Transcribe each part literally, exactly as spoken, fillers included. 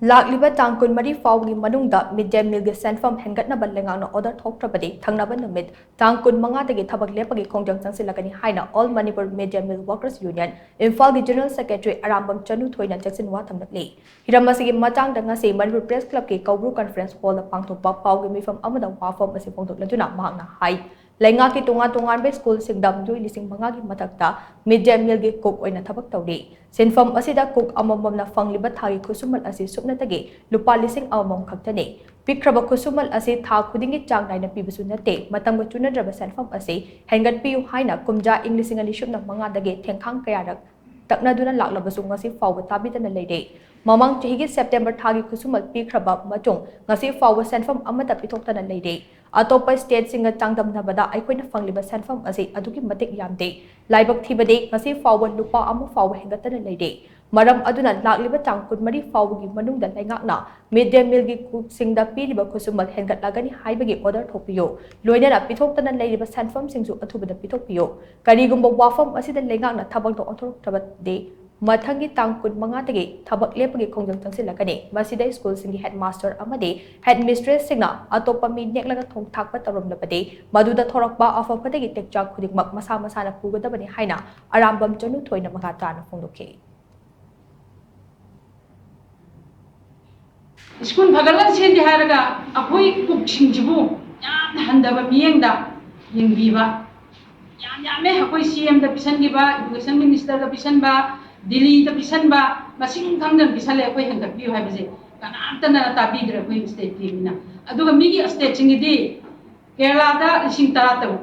ꯂꯥꯛꯂꯤꯕ ꯇꯥꯡ ꯀꯨꯟꯃꯔꯤ ꯐꯥꯎꯕꯒꯤ ꯃꯅꯨꯡꯗ ꯃꯤꯗ ꯗꯦ ꯃꯤꯜꯒꯤ ꯁꯦꯟꯐꯝ ꯍꯦꯟꯒꯠꯅꯕ ꯂꯩꯉꯥꯛꯅ ꯑꯣꯔꯗꯔ ꯊꯣꯛꯇ꯭ꯔꯕꯗꯤ ꯊꯪꯅꯕ ꯅꯨꯃꯤꯠ ꯇꯥꯡ ꯀꯨꯟꯃꯉꯥꯗꯒꯤ ꯊꯕꯛ ꯂꯦꯞꯄꯒꯤ ꯈꯣꯡꯖꯪ ꯆꯪꯁꯤꯜꯂꯒꯅꯤ ꯍꯥꯏꯅ ꯑꯣꯜ ꯃꯅꯤꯄꯨꯔ ꯃꯤꯗ ꯗꯦ ꯃꯤꯜ ꯋꯥꯔꯀꯔꯁ ꯌꯨꯅꯤꯌꯟ ꯏꯝꯐꯥꯜꯒꯤ ꯖꯦꯅꯔꯦꯜ ꯁꯦꯀ꯭ꯔꯦꯇꯔꯤ ꯑꯔꯥꯝꯕꯝ ꯆꯅꯨ ꯊꯣꯏꯅ ꯆꯦꯛꯁꯤꯟ ꯋꯥ ꯊꯝꯂꯛꯂꯤ꯫ ꯍꯤꯔꯝ ꯑꯁꯤꯒꯤ ꯃꯇꯥꯡꯗ ꯉꯁꯤ ꯃꯅꯤꯄꯨꯔ ꯄ꯭ꯔꯦꯁ ꯀ꯭ꯂꯕꯀꯤ ꯀꯧꯕ꯭ꯔꯨ ꯀꯟꯐꯔꯦꯟꯁ ꯍꯣꯜꯗ ꯄꯥꯡꯊꯣꯛꯄ ꯄꯥꯎꯒꯤ ꯃꯤꯐꯝ ꯑꯃꯗ ꯋꯥꯐꯝ ꯑꯁꯤ ꯐꯣꯡꯗꯣꯛꯂꯗꯨꯅ ꯃꯍꯥꯛꯅ ꯍꯥꯏ, ꯂꯩꯉꯥꯛꯀꯤ ꯇꯣꯉꯥꯟ ꯇꯣꯉꯥꯟꯕ ꯁ꯭ꯀꯨꯜꯁꯤꯡꯗ ꯃꯤꯑꯣꯏ ꯂꯤꯁꯤꯡ ꯃꯉꯥꯒꯤ ꯃꯊꯛꯇ ꯃꯤꯗ ꯗꯦ ꯃꯤꯜꯒꯤ ꯀꯨꯛ ꯑꯣꯏꯅ ꯊꯕꯛ ꯇꯧꯔꯤ꯫ ꯁꯤꯟꯐꯝ ꯑꯁꯤꯗ ꯀꯨꯛ ꯑꯃꯃꯝꯅ ꯐꯪꯂꯤꯕ ꯊꯥꯒꯤ ꯈꯨꯠꯁꯨꯃꯟ ꯑꯁꯤ ꯁꯨꯞꯅꯇꯒꯤ ꯂꯨꯄꯥ ꯂꯤꯁꯤꯡ ꯑꯃꯃꯝ ꯈꯛꯇꯅꯤ꯫ ꯄꯤꯛꯈ꯭ꯔꯕ ꯈꯨꯠꯁꯨꯃꯟ ꯑꯁꯤ ꯊꯥ ꯈꯨꯗꯤꯡꯒꯤ ꯆꯥꯡ ꯅꯥꯏꯅ ꯄꯤꯕꯁꯨ ꯅꯠꯇꯦ꯫ ꯃꯇꯝꯒ ꯆꯨꯅꯗ꯭ꯔꯕ ꯁꯦꯟꯐꯝ ꯑꯁꯤ ꯍꯦꯟꯒꯠꯄꯤꯌꯨ ꯍꯥꯏꯅ ꯀꯨꯝꯖꯥ ꯏꯪ ꯂꯤꯁꯤꯡ ꯑꯅꯤ ꯁꯨꯞꯅ ꯃꯉꯥꯗꯒꯤ ꯊꯦꯡꯈꯥꯡ ꯀꯌꯥꯔꯛ ꯇꯛꯅꯗꯨꯅ ꯂꯥꯛꯂꯕꯁꯨ ꯉꯁꯤ ꯐꯥꯎꯕ ꯇꯥꯕꯤꯗꯅ ꯂꯩꯔꯦ꯫ ꯃꯃꯥꯡ ꯆꯍꯤꯒꯤ ꯁꯦꯞꯇꯦꯝꯕꯔ ꯊꯥꯒꯤ ꯈꯨꯠꯁꯨꯃꯟ ꯄꯤꯈ꯭ꯔꯕ ꯃꯇꯨꯡ ꯉꯁꯤ ꯐꯥꯎꯕ ꯁꯦꯟꯐꯝ ꯑꯃꯠꯇ ꯄꯤꯊꯣꯛꯇꯅ ꯂꯩꯔꯦ꯫ ꯑꯇꯣꯞꯄ ꯁ꯭ꯇꯦꯠꯁꯤꯡꯒ ꯆꯥꯡꯗꯝꯅꯕꯗ ꯑꯩꯈꯣꯏꯅ ꯐꯪꯂꯤꯕ ꯁꯦꯟꯐꯝ ꯑꯁꯤ ꯑꯗꯨꯛꯀꯤ ꯃꯇꯤꯛ ꯌꯥꯝꯗꯦ꯫ ꯂꯥꯏꯕꯛ ꯊꯤꯕꯗꯤ ꯉꯁꯤ ꯐꯥꯎꯕ ꯂꯨꯄꯥ ꯑꯃ ꯐꯥꯎꯕ ꯍꯦꯟꯒꯠꯇꯅ ꯂꯩꯔꯦ꯫ ꯃꯔꯝ ꯑꯗꯨꯅ ꯂꯥꯛꯂꯤꯕ ꯇꯥꯡ ꯀꯨꯟꯃꯔꯤ ꯐꯥꯎꯕꯒꯤ ꯃꯅꯨꯡꯗ ꯂꯩꯉꯥꯛꯅ ꯃꯤꯗ ꯗꯦ ꯃꯤꯜꯒꯤ ꯀꯨꯛꯁꯤꯡꯗ ꯄꯤꯔꯤꯕ ꯈꯨꯠꯁꯨꯃꯟ ꯍꯦꯟꯒꯠꯂꯒꯅꯤ ꯍꯥꯏꯕꯒꯤ ꯑꯣꯔꯗꯔ ꯊꯣꯛꯄꯤꯌꯨ꯫ ꯂꯣꯏꯅꯅ ꯄꯤꯊꯣꯛꯇꯅ ꯂꯩꯔꯤꯕ ꯁꯦꯟꯐꯝꯁꯤꯡꯁꯨ ꯑꯊꯨꯕꯗ ꯄꯤꯊꯣꯛꯄꯤꯌꯨ꯫ ꯀꯔꯤꯒꯨꯝꯕ ꯋꯥꯐꯝ ꯑꯁꯤꯗ ꯂꯩꯉꯥꯛꯅ ꯊꯕꯛꯇ ꯑꯣꯟꯊꯣꯔꯛꯇ꯭ꯔꯕꯗꯤ ꯃꯊꯪꯒꯤ ꯇꯥꯡ ꯀꯨꯟꯃꯉꯥꯗꯒꯤ ꯊꯕꯛ ꯂꯦꯞꯄꯒꯤ ꯈꯣꯡꯖꯪ ꯆꯪꯁꯤꯜꯂꯛꯀꯅꯤ꯫ ꯃꯁꯤꯗ ꯁ꯭ꯀꯨꯜꯁꯤꯡꯒꯤ ꯍꯦꯗꯃꯥꯁꯇꯔ ꯑꯃꯗꯤ ꯍꯦꯗꯃꯤꯁꯇ꯭ꯔꯦꯁꯁꯤꯡꯅ ꯑꯇꯣꯞꯄ ꯃꯤ ꯅꯦꯛꯂꯒ ꯊꯣꯡ ꯊꯥꯛꯄ ꯇꯧꯔꯝꯂꯕꯗꯤ ꯃꯗꯨꯗ ꯊꯣꯔꯛꯄ ꯑꯐ ꯐꯠꯇꯒꯤ ꯇꯦꯛꯆꯥꯛ ꯈꯨꯗꯤꯡꯃꯛ ꯃꯁꯥ ꯃꯁꯥꯅ ꯄꯨꯒꯗꯕꯅꯤ ꯍꯥꯏꯅ ꯑꯔꯥꯝꯕꯝ ꯆꯅꯨ ꯊꯣꯏꯅ ꯃꯈꯥ ꯇꯥꯅ ꯐꯣꯡꯗꯣꯛꯈꯤ꯫ ꯁ꯭ꯀꯨꯜ ꯐꯒꯠꯍꯟꯁꯦꯗꯤ ꯍꯥꯏꯔꯒ ꯑꯩꯈꯣꯏ ꯀꯨꯛꯁꯤꯡꯁꯤꯕꯨ ꯌꯥꯝꯅ ꯍꯟꯊꯕ ꯃꯤꯠꯌꯦꯡꯗ ꯌꯦꯡꯕꯤꯕ ꯌꯥꯝ ꯌꯥꯝꯃꯦ꯫ ꯑꯩꯈꯣꯏ ꯁꯤ ꯑꯦꯝꯗ ꯄꯤꯁꯟꯈꯤꯕ, ꯏꯗꯨꯀꯦꯁꯟ ꯃꯤꯅꯤꯁꯇꯔꯗ ꯄꯤꯁꯟꯕ, ꯗꯤꯜꯂꯤꯗ ꯄꯤꯁꯟꯕ, ꯃꯁꯤꯡ ꯈꯪꯗꯅ ꯄꯤꯁꯜꯂꯦ꯫ ꯑꯩꯈꯣꯏ ꯍꯦꯟꯒꯠꯄꯤꯌꯨ ꯍꯥꯏꯕꯁꯦ ꯀꯅꯥꯝꯇꯅ ꯇꯥꯕꯤꯗ꯭ꯔꯦ ꯑꯩꯈꯣꯏ ꯁ꯭ꯇꯦꯠꯀꯤ ꯃꯤꯅ꯫ ꯑꯗꯨꯒ ꯃꯤꯒꯤ ꯁ꯭ꯇꯦꯠꯁꯤꯡꯒꯤꯗꯤ ꯀꯦꯔꯂꯥꯗ ꯂꯤꯁꯤꯡ ꯇꯔꯥ ꯇꯔꯨꯛ,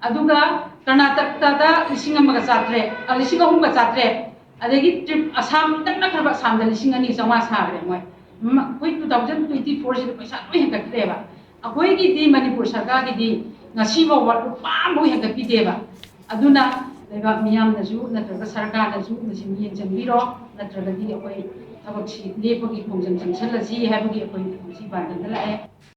ꯑꯗꯨꯒ ꯀꯔꯅꯥꯇꯀꯥꯗ ꯂꯤꯁꯤꯡ ꯑꯃꯒ ꯆꯥꯇ꯭ꯔꯦꯠ, ꯑ, ꯂꯤꯁꯤꯡ ꯑꯍꯨꯝꯒ ꯆꯥꯇ꯭ꯔꯦꯠ, ꯑꯗꯒꯤ ꯇ꯭ꯔꯤꯞ-, ꯑꯁꯥꯝ ꯈꯤꯇꯪ ꯅꯛꯈ꯭ꯔꯕ ꯑꯁꯥꯝꯗ ꯂꯤꯁꯤꯡ ꯑꯅꯤ ꯆꯥꯝꯃꯉꯥ ꯁꯥꯈ꯭ꯔꯦ ꯃꯣꯏ꯫ ꯃ-, ꯑꯩꯈꯣꯏ two thousand twenty four ꯁꯤꯗ ꯄꯩꯁꯥ ꯂꯣꯏ ꯍꯦꯟꯒꯠꯈ꯭ꯔꯦꯕ꯫ ꯑꯩꯈꯣꯏꯒꯤꯗꯤ ꯃꯅꯤꯄꯨꯔ ꯁꯔꯀꯥꯔꯒꯤꯗꯤ ꯉꯁꯤ ꯐꯥꯎꯕ ꯂꯨꯄꯥ ꯑꯃꯐꯥꯎ ꯍꯦꯟꯒꯠꯄꯤꯗꯦꯕ꯫ ꯑꯗꯨꯅ ꯂꯩꯕꯥꯛ ꯃꯤꯌꯥꯝꯅꯁꯨ ꯅꯠꯇ꯭ꯔꯒ ꯁꯔꯀꯥꯔꯅꯁꯨ ꯃꯁꯤ ꯃꯤꯠꯌꯦꯡ ꯆꯪꯕꯤꯔꯣ, ꯅꯠꯇ꯭ꯔꯒꯗꯤ ꯑꯩꯈꯣꯏ ꯊꯕꯛꯁꯤ ꯂꯦꯞꯄꯒꯤ ꯈꯣꯡꯖꯪ ꯆꯪꯁꯜꯂꯁꯤ ꯍꯥꯏꯕꯒꯤ ꯑꯩꯈꯣꯏ ꯉꯁꯤ ꯄꯥꯟꯗꯝꯗ ꯂꯥꯛꯑꯦ꯫